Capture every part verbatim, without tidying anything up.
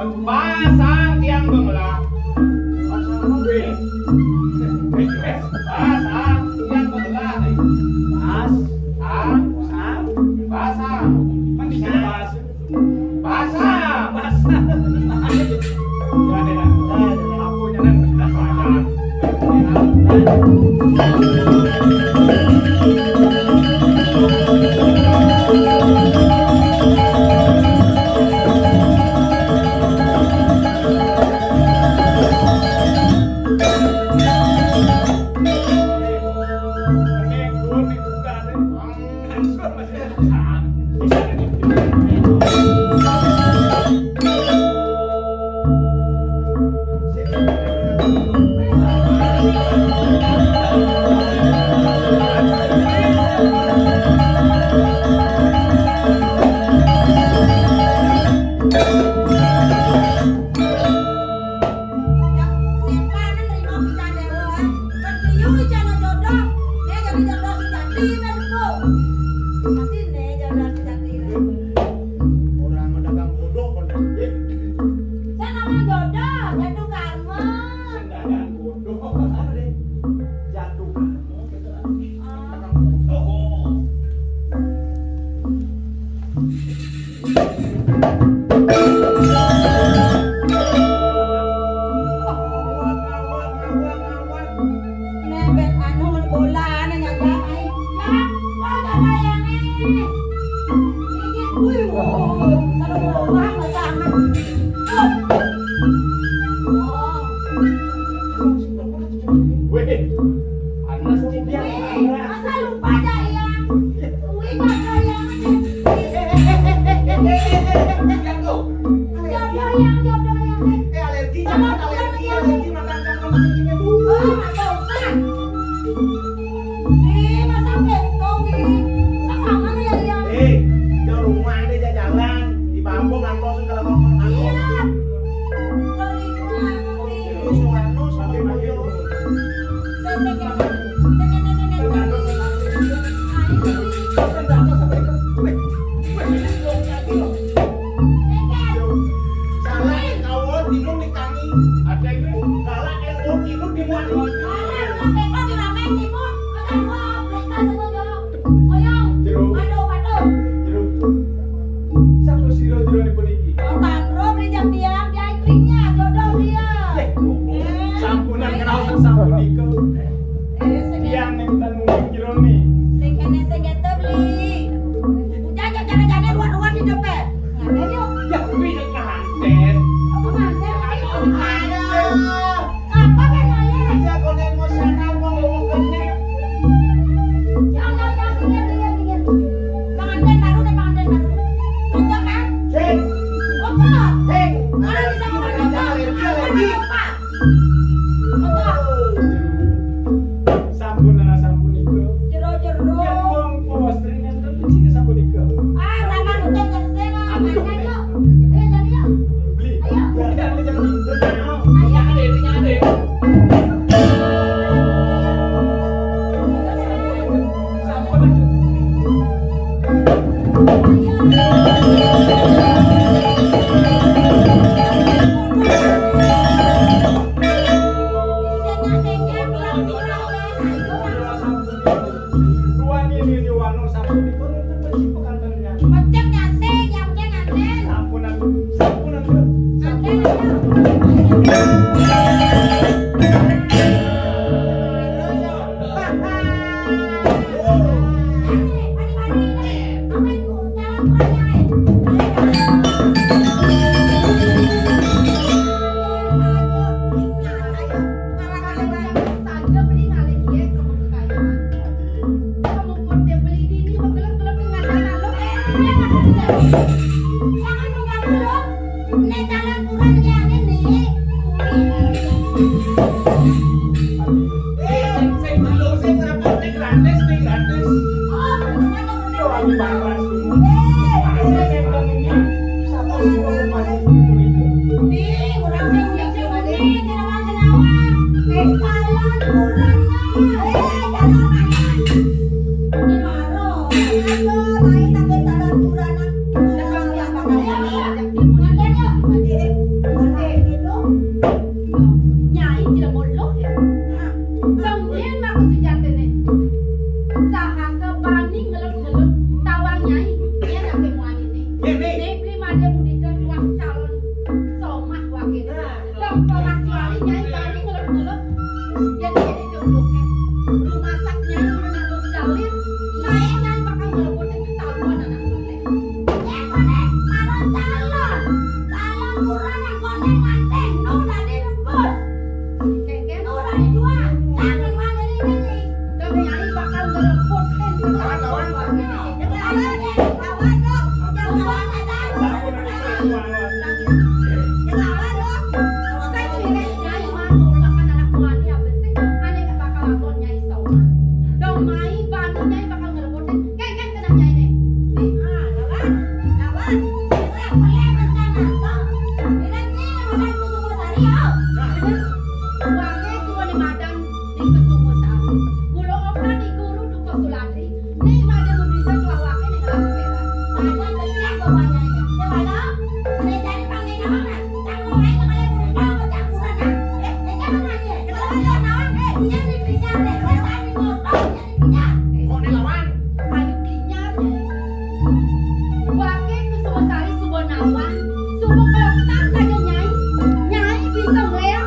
Basang tiang bengelah. Basang tiang bengelah. Bas. Sang. Sang. Basang. Kan di sini bas. Basang. Basang. Ya, ya. Aku jangan sudah saja. Setan nerima kita dewa. Kan liu jana jodoh. Dia jadi jodoh sejati, Bang Duko. Pasti nih jodoh sejati. Orang dagang bodoh, kan. Saya ngomong jodoh, jatuh karma. Dagang bodoh. Apa deh? Jatuh karma, gitu lah. Ah. Dagang bodoh. Nebet anu bola anu nyajak ai. Ya, oh, ada yang ini. Ini, wih, oh, kalau bola mah sama. Oh. Wih, panas sih dia. Wih, masa lupa dah, Yang? Wih, jodoh Yang. Yang tuh. Jodoh Yang, jodoh Yang. Eh, alergi, jangan alergi, alergi makan, jangan makan ini, Bu. Oh, nggak usah. Ih, masa gitu, Wi? Masa kangen ya, Yang? Eh, ke rumah deh, jalan-jalan. Di Bambong, Antos, kalau ngomong, Antos. Iya. Kalau itu, Yang, Wi. Terus, anu, sampai boyo. Salah kawo timun dikangi. Ada ini. Salah kawo timun dimuat. Jero. Jero. Sapa sira jero nipun iki? Tandro beli jam tiang, dia istrinya, jodoh dia. Eh, sampunan kenal sampun nika. Eh, sing tiang ning ten mungkin jero ni. Sing kene sing kete beli. Ujan jane-jane ruan-ruan di depan. Ngaten yuk. Ya kuwi ya kanten. Apa kanten? Ayo. Apa kan ayo? Ya konen mau sana mau ngomong kene. Jangan, jangan, jangan, jangan, jangan. Pengantin baru deh, pengantin baru. Cocok kan? Cek. Cocok. Cek. Mana bisa ngomong cocok? Alergi, alergi. Apa? Cocok. Sampun, anak sampun niku. Jero, jero. Yen wong pos ringan kan mesti ke sampun niku. Ah, sama nutup terus deh, Bang. Aduh. Ayo, yuk. Ayo, jadi yuk. Beli. Ayo. Udah, lu jangan gitu, jangan. Ayo. Nyade, nyade. Sampun. Ruang ini di wano sampun dipun. Pecek nyasih, yang penting nganten. Sampun, sampun, sampun. Nganten, nganten. Jangan mengganggu, loh. Nek dalan kurang liyane nih. Eh, sing, sing dulu, sing repot, ning gratis, ning gratis. Oh, bener, bener. Yo, lagi panas. Eh. Panas, sing, sing, sing. Sapa sing mau masuk di kulit? Nih, orang sing, sing, sing, sing, sing, sing, sing, sing. Nek dalan kurang, eh, dalan anak. Ini maro. Ayo, main tapi dalan kurang. Ngaten yo. Kecuali Nyai bani ngelep-ngelep, yén kéné jodohné. Rumasak Nyai anak Zalim, Nyai, Nyai bakal ngelebutin ketahuan anak Zalim. Nyai koné calon, calon buronan koné ngantén, nu dadi rebut. Kénkén nu dadi tuan, jangan mandiri diri. Dong Nyai bakal ngelebutin ketahuan. Jangan, jangan, jangan, jangan. Dong Mai bani Nyai bakal ngrepotin. Kénkén keneh Nyai né. Ih, ah, lawan, lawan. Ora boleh rencana. Toh, ira nyai lawan Kusumasari, yo. Waké suwé madan di Kusumasari. Mula okan di guru duka suladri. Ning pada ngeminta kelawaké ning alam kéwan. Pada tetiang bawanane. Déwala, nek jare pangling apa, Mas? Cang omahe kok kaya murid apa cang kurang, ah? Eh, eh, jangan nanya. Kalau ada nawang, eh, dia di klinyar deh. Saya tadi ngotong, dia di klinyar. Kok dilawan? Ayo klinyar, Nyai. Waké Kusumasari suba nawang, suba keloktar saja, Nyai. Nyai bisa ngleak,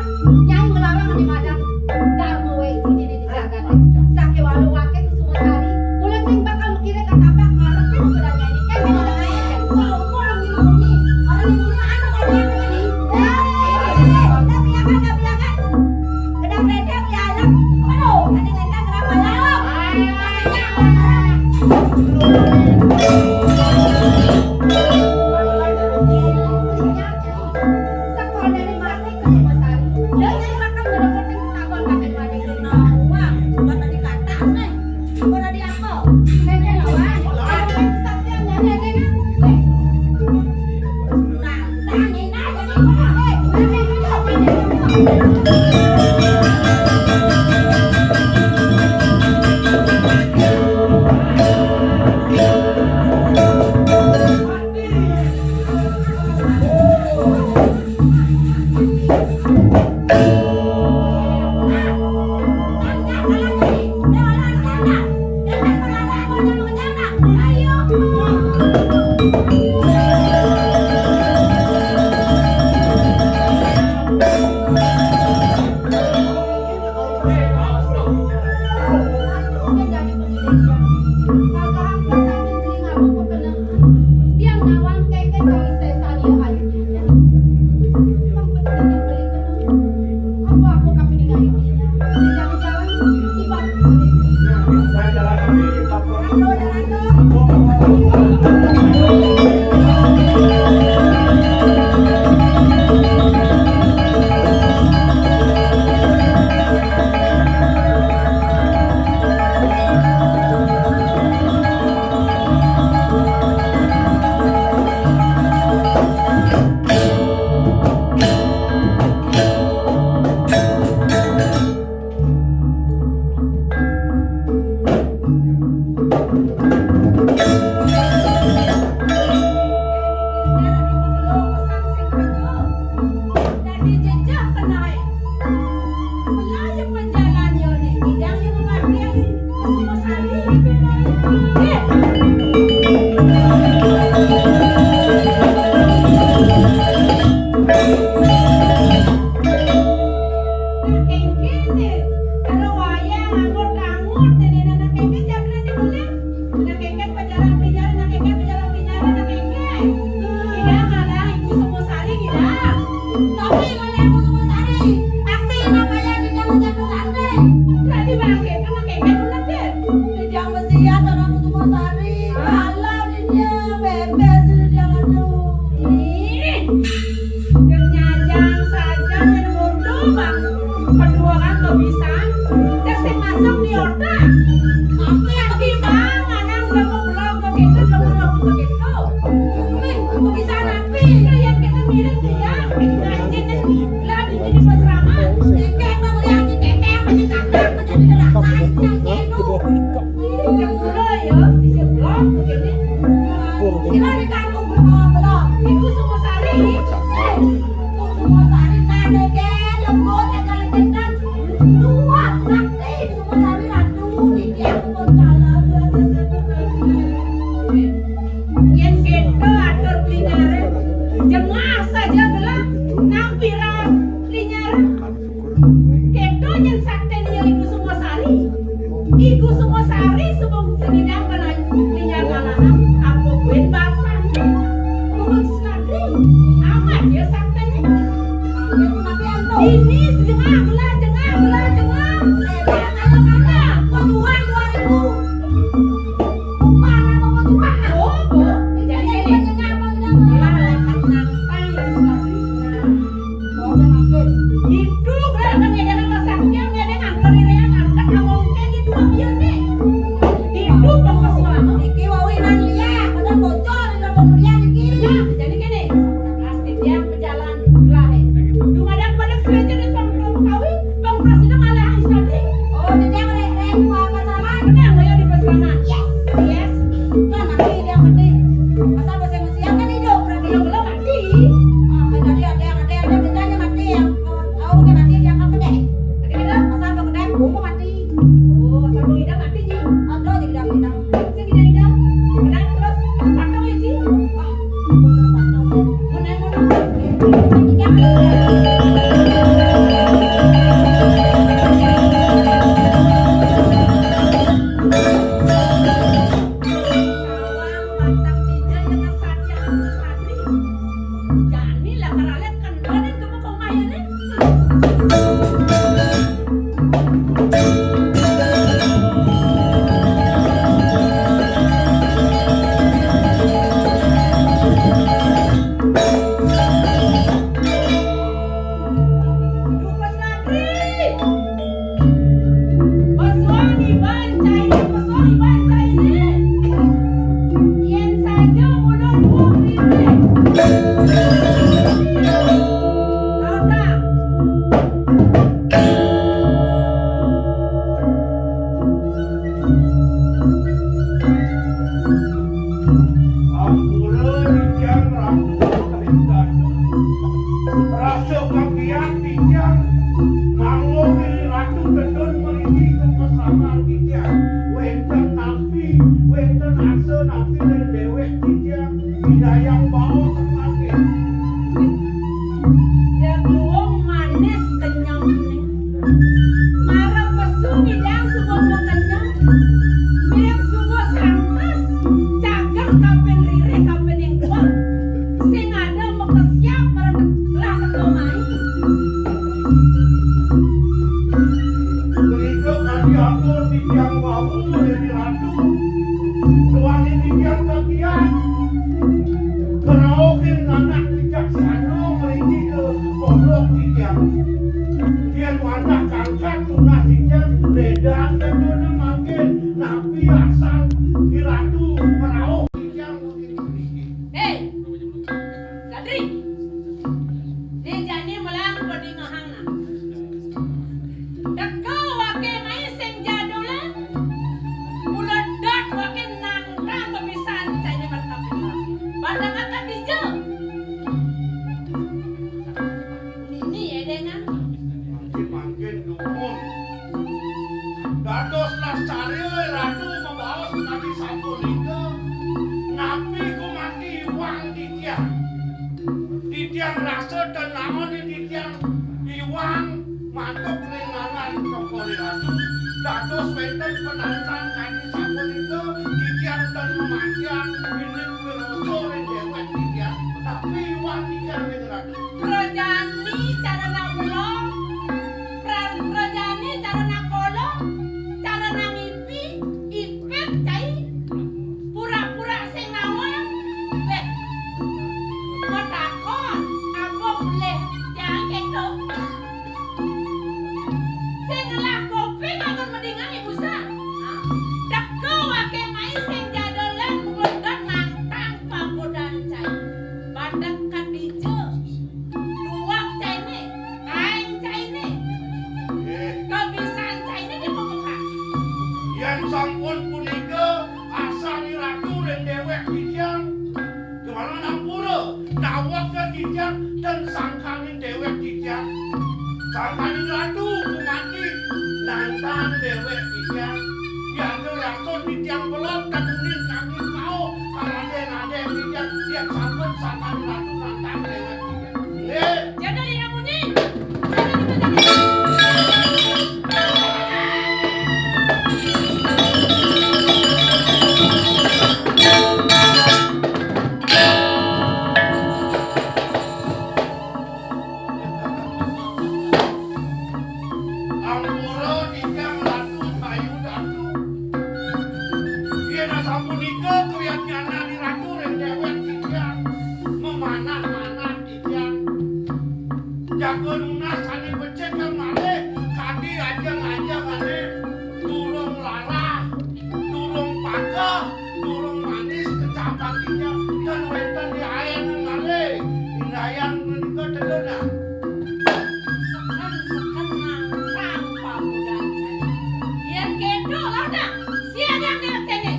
Nyai ngelarang ane madan. Darma wé sing dene di jagat. Sakéwala waké Kusumasari, mula sing bakal mikirin tatapak ngarepin ubedan Nyai. Kan kena Nyai, sombong ilmune. Orang ilmune anu kaya apa ini? Eh, eh, eh, tapi akan, tapi akan. Kedang redang ya alam. Aduh, ada lendang kenapa ya? Sekolah dari mati ke rumah sari. Dan saya makan berapa tinggi takon makan mati. Nah, uang, buat tadi kata, nih. Buat tadi apa? Saya lawan. Lawan. Saya lawan. Nah, nah, ini aja nih. Tiang nawang kénkén kawin sesani ayu. Apa-apa kapining ayu. Jalan-jalan, ibarat Nah, kénkén, karo wayah angut-angut, déné anak kénkén jagran di kulit. Anak kénkén pajaran pinjaran, anak kénkén pajaran pinjaran, anak kénkén. Ida ngalah Ibu Sumasari, ida. Tapi ngalah Ibu Sumasari, aksi napa ya di dalam jatuh rantai? Tadi bangkit, anak kénkén bener deh. Di dalam mesiat orang Ibu Sumasari, kalau di dia bebas di dalam tuh. Ih. Nyajang saja nyen mundur, Bang. Kedua kan kebisan, cek sing masuk di otak. Tapi yang bisa, mana udah mau belok ke situ, udah mau belok ke situ. Nih, kebisan apa? Nah, yang kita mirip dia. Nah, ini nih, lah, di sini pas ramah. Kayak mau lihat di teteh, masih kagak, masih dirasain yang itu. Ih, yang udah ya, di sebelah begini. Sila dikandung belum, belum. Ibu Sumasari. Ibu Sumasari tadi ke lembut ya kalau kita. Dua sakti Ibu Sumasari ratu di tiang pun kalah. Yen kita atur klinyare, jengah saja gelah. Nampiran. Ini jengah, belah jengah, belah jengah. Eh, Bang, ayo mana? Kebutuhan dua ribu. Upah apa kebutuhan? Oh, oh. Jadi ini jengah apa jengah? Belah, belah, belah. Itu gerak kan ngedeng sama sakti, ngedeng angker irean, angkat amongke di dua bieu nih. Hidup apa suami? Iki wau iman liya, padahal bocor di dalam liya iki. Nah, jadi kene. Pasti dia pejalan belahe. Dumadak-dumadak sereja dan suami kawi, bang prasida malah istri. Oh, jadi yang rek rek apa sama? Benar, ayo di pesraman. Yes. Yes. Kan nanti dia mati. Masa bahasa manusia kan hidup, berarti belum mati. Ah, jadi ada yang ada yang ada bedanya mati yang Aku ke mati dia kau kedai. Kedai dah. Pasal kau kedai, aku mau mati. Oh, pasal kau ida mati ji. Ada jadi dah ida. Sing ida ida. Kedai terus patung ya ji. Wah, aku terus patung. Menai menai. Kawan mantap dija yang ngesat yang ngesat. Jani lah karalet kendor dan kamu kau main nih. Dukas Nagri. Pesuang iban cai, pesuang iban cai. Yen saja ulun wong ribet. Lawan, Kang. Ampura titiang Ratu Ratu. Rasa kagiat titiang mangulih Ratu Tedun mriki kepesaman titiang. Wénten napi, wénten asa napi ring déwék titiang, Ida Hyang Baos mangkin. Jagluung manis kenyem. Mara pesu ngidang suba makenyem, mirib suba sangkas, cagak kapin ririh kapin ingkuang, sing ada makesiab mara tek-, lah teka mai. Punika kadi atur titiang wau, Déwi Ratu. Duaning titiang kagiat. Ngrauhin anak bijaksana mriki ka pondok titiang. Yén wantah kangkat tunas titiang, ledang keduna mangkin napi asan Iratu ngrauh titiang mriki. Hei, Sadri. Né jani melang padingehang nah. Teka waké mai sing jadolan. Mula dat waké nangkang bepisan cainé bertapin. Padahal kan dija. Nini édéngan. Mangkin-mangkin dumun. Dados lascarya Ratu mabaos kadi sapunika, napi gumanti iwang titiang? Titiang rasa ten naon titiang iwang mantuk ring ngaran Cokor I Ratu. Dados wénten penantang kadi sapunika, titiang ten matiang indik wirasa ring déwék titiang, tapi iwang titiang ring Ratu. Prajani cara nak belong, pra-, prajani cara nak kolong, cara nak ngipi, ipit cai, pura-pura sing nawang. Béh, matakon, apa boleh yang kéto? Sing ngelah kuping amun madingan ibu sa. Teka waké mai sing jadolan, mula nangkang pagodan cai. Badak kadija. Duwang cainé, kain cainé. Nggih. Kabisan cainé di pembuka. Yén sampun punika, asani Ratu ring déwék titiang. Kémalan ampura, nawaka titiang ten sangkaning déwék titiang. Sangkaning Ratu gumanti nantang déwék titiang. Yén rasa titiang belog kadunin kangge kauh, karadén-adén titiang, yén sampun sangkaning Ratu nantang déwék titiang. Nggih. Jaga dina munyi. Jaga dina munyi. Aku nunas ané becik kang malih, kadi ajeng-ajeng ané durung larah, durung pageh, durung manis kecapan tiga, dan wénten di ayan malih. Indayan menika tedun, nah. Seken-seken nangkang pamudané. Yén kéto, lah, nah, siagang déwék céngé.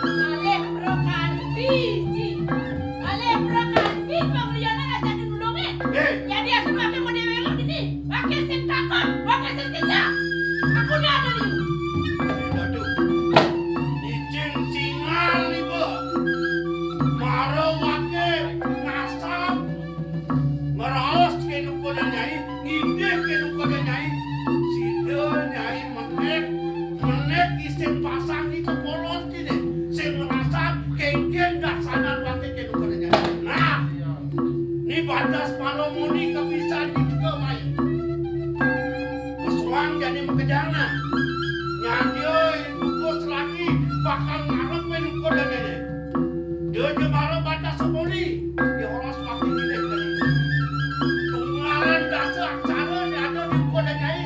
Malih prakanti, Ji. Malih prakanti panglianan aja nulungin. Eh. Jadi asa maké modé wélo dini. Maké sing takon, maké sing tindak. Aku nih ada liu. Aduh. Icing singal ibu. Mara waké ngasab. Ngeraos kéné koda nyai, ngidih kéné koda nyai. Sida nyai menék, menék isin pasang di kepolot kéné. Sing ngerasaan kéngkén daksanan waké kéné koda nyai. Nah, ni batas palomoni kapisan di tiga mai. Pesuang jani makejang nah. Nyadia bukus lagi bakal ngarep wé nukur dan ini. Dia jemara batas semuli, dia orang semakin milih tadi. Tunggalan dasa aksara ni ada di buku dan nyai.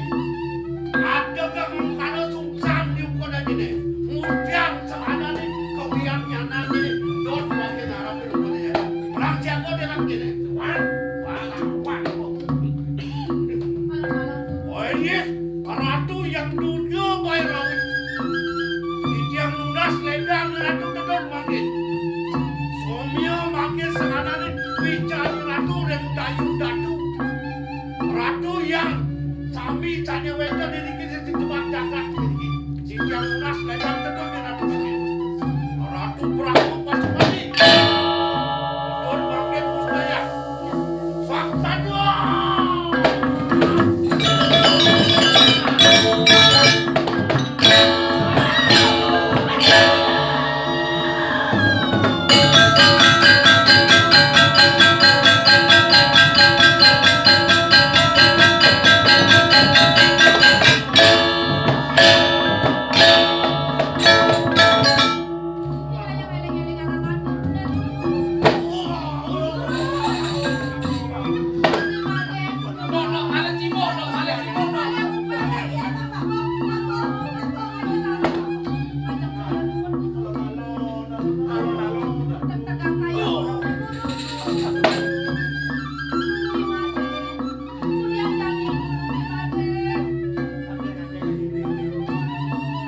Ada kang mengkana sungsang di buku dan ini. Mudian selana ni, kewian nyana ni, dot semakin ngarep di buku dan nyai. Perang siaga dia nak gini. Wan, wan, wan. Oh, iya. Ratu Hyang Durga Bairawi. Titiang nunas ledang Ratu tedun mangkin. Somya mangkin sangananing wicari Ratu ring Dayu Datu. Ratu Hyang sami sané wénten iriki sing jebak jagat iriki. Titiang nunas ledang tedun ring Ratu mangkin. Ratu Brahma Pasupati. Tedun mangkin mustajab.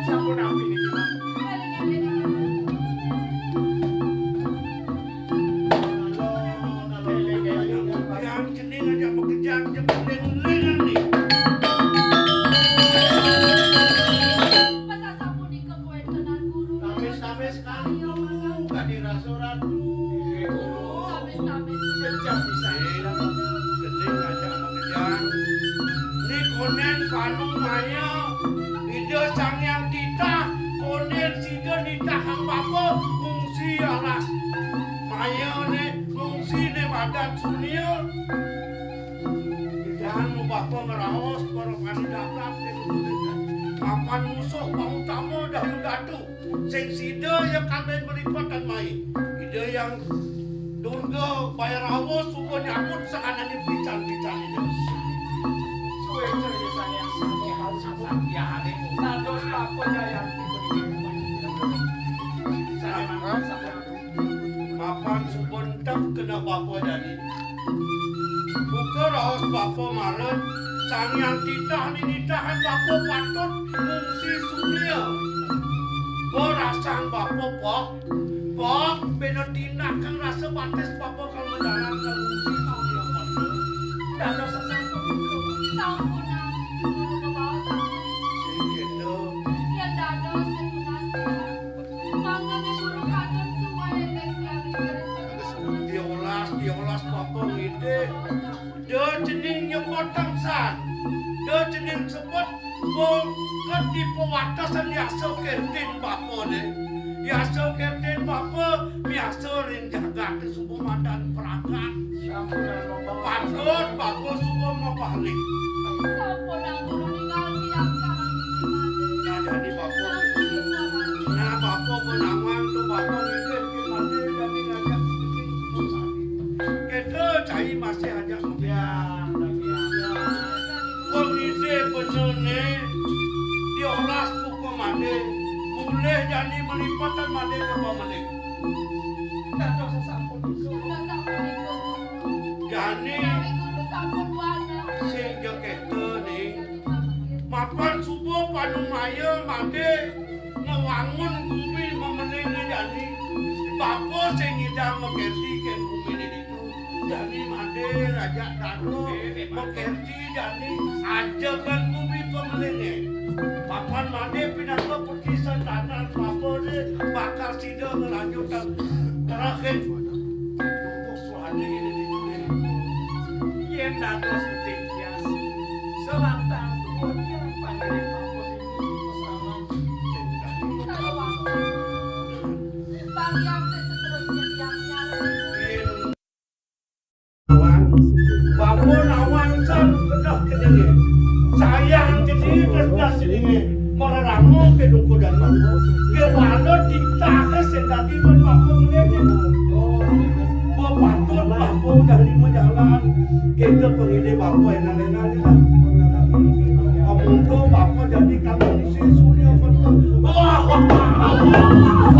Sampun napi niki, Mas? Yang cening aja makejang, cepet ling-lingan nih. Pesan sapunika kawéntenan guru. Tamis-tamis kanggo kadi rasa ratu. Tamis-tamis. Kejam pisan. Cening aja makejang. Ni kondén panu maya. Ida Sang Hyang Titah, kondén sida nitahang bapa ngungsi alas. Mayané ngungsiné madan sunia. Pidan nu bapa ngraos para panidapat ning kudikan. Mapan musuh pautama Dayu Datu. Sing sida ya kabéh malipetan mai. Ida Hyang Durga Bairawa suba nyambut sangananing pican-pican Ida. Suwé cerita sané sami harus satyane. Dados bapa Jayanti puniki. Sané mangkin sampun. Mapan suba entek kena bapa jani. Buka raos bapa mara, Sang Hyang Titah ninitahan bapa patut ngungsi sunia. Berasang bapa, Pak. Pak, bena tindak kang rasa batis bapa kang mendalan kang ngungsi sunia, Pak. Dados sasampun. Sampun, Nang. Guru kebawa sampun. Sing gitu. Yén dados, yén tunas, Nang. Mangga guru kadun suwé éling tiang ngiring. Diolas, diolas bapa ngidih. Da cening nyebut tangsan. Da cening sebut mungked di pawatesan yasa kirtin bapané. Biasa kénten bapa, biasa ring jagat suba madan pragat. Sampun, Bapak. Patut bapa suba mabalik. Sampun, Guru, ningal tiang sareng Guru Made. Ya, jani bapa. Nah, bapa menawan tu bapa ngidih Guru Made, jani ngajak sedikit suba tadi. Kita cai masih ajak. Ya, ya. Pangidih bener né, diolas buka Made, mulih jani malipetan Made ka pamalih. Dados sasampun itu. Sudah sampun itu. Jani. Kami Guru sampun wada. Sing ja kéto, Ning. Mapan suba panumaya Made ngwangun gumi mamalih jani. Bapa sing ngidang makerti kén gumi ditu. Jani Made rajak dados makerti jani ajegan gumi pamalihé. Papan Made pinaka peti santanan bapa dé bakal sida nglanjutang terakhir. Dukuh suhana ini ditulis. Yén dados titiang, selantang dukuh tiang pangiring bapa sing selamat. Sing dadi. Bang Hyang té seterusnya tiang nyarengin. Bapa nawang san kedah kediri. Sayang kediri kedah kediri. Mararama ke dukuh dan bapa. Ke bala titah ke sing dadi ban bapa ngene. Bapatut bapa udah lima jalan. Kita pengidih bapa enak-enak je lah. Amun tu bapa jadi kandung si Surya betul. Wah, wah, wah, wah.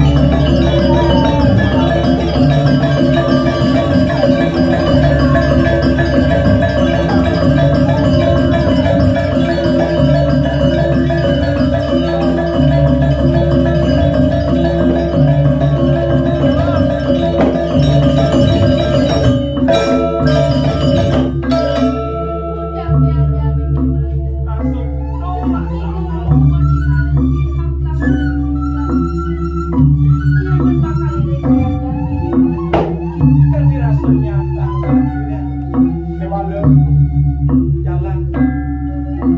Jalan.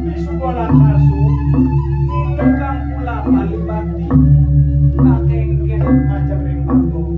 Di subalan asu, nundukang pula Palibati, pakengken majeng ring batu.